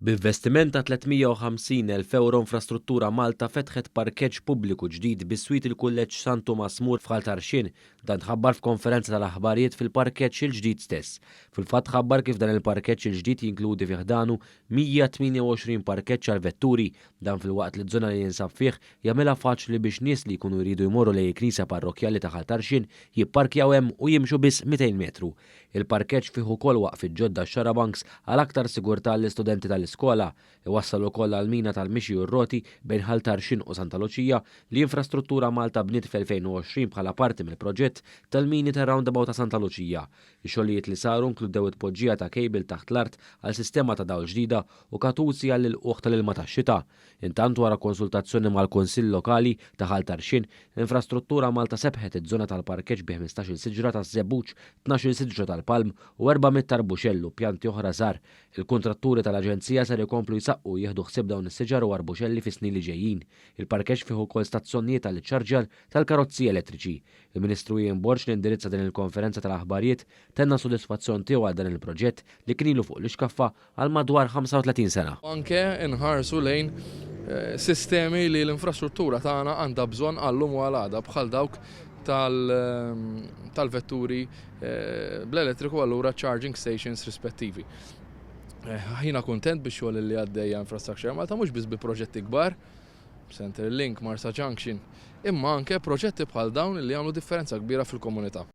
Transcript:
B'investiment ta' 350,000 ewro Infrastruttura Malta fetħet parkeġġ pubbliku ġdid biswit il-Kulleġġ San Tumas More f'Ħal Tarxien. Dan tħabbar f'konferenza tal-aħbarijiet fil-parkeġġ il-ġdid stess. Fil-fatt tħabbar kif dan il-parkeġġ il-ġdid jinkludi fi ħdanu 128 parkeġġ għall-vetturi. Dan filwaqt li ż-żona li jinsab fih jagħmilha faċli biex nies li jkunu jridu jmorru lejn il-Knisja Parrokkjali ta' Ħal Tarxien jipparkjaw hemm u jimxu biss 200 metru. Il-parkeġġ fih ukoll waqfiet ġodda xarabanks għal aktar sigurtà għall-istudenti tal-iskola. Iwassal ukoll għal mina tal-mixi u r-roti bejn Ħal Tarxien u Santa Luċija li Infrastruttura Malta bniet fl-2020 bħala parti mill-proġett tal-mini tar-roundabout ta' Santa Luċija. Ix-xogħlijiet li saru nkludew it-tpoġġija ta' cable taħt l-art għal sistema ta' dawl ġdida u katusi għall-ilqugħ tal-ilma tax-xita. Intant wara konsultazzjoni mal-Kunsill Lokali ta' Ħal Tarxien, Infrastruttura Malta sebħet iż-żona tal-parkeġġ bi 15-il siġra taż-żebbuġ, 12-il siġra tal-palm u 400 arbuxell u pjanti oħra żgħar. Il-kuntratturi tal-aġenzija ser ikomplu jsaqqu u jieħdu ħsieb dawn is-siġar u arbuxelli fis-snin li ġejjin. Il-parkeġġ fih ukoll stazzjonijiet għall-iċċarġjar tal-karozzi elettriċi. Il-Ministru Ian Borg li indirizza din il-konferenza tal-aħbarijiet tenna s-sodisfazzjon tiegħu għal dan il-proġett li kien ilu fuq l-ixkaffa għal madwar 35 sena. Anke nħarsu lejn sistemi li l-infrastruttura tagħna għandha bżonn għal-lum u għal għada bħal dawk tal-vetturi bl-elettriku allura charging stations rispettivi. Jiena kuntent bix-xogħol li għaddejja Infrastructure Malta mhux biss bi proġetti kbar, Central Link, Marsa Junction, imma anke proġetti bħal dawn li jagħmlu differenza kbira fil-komunità.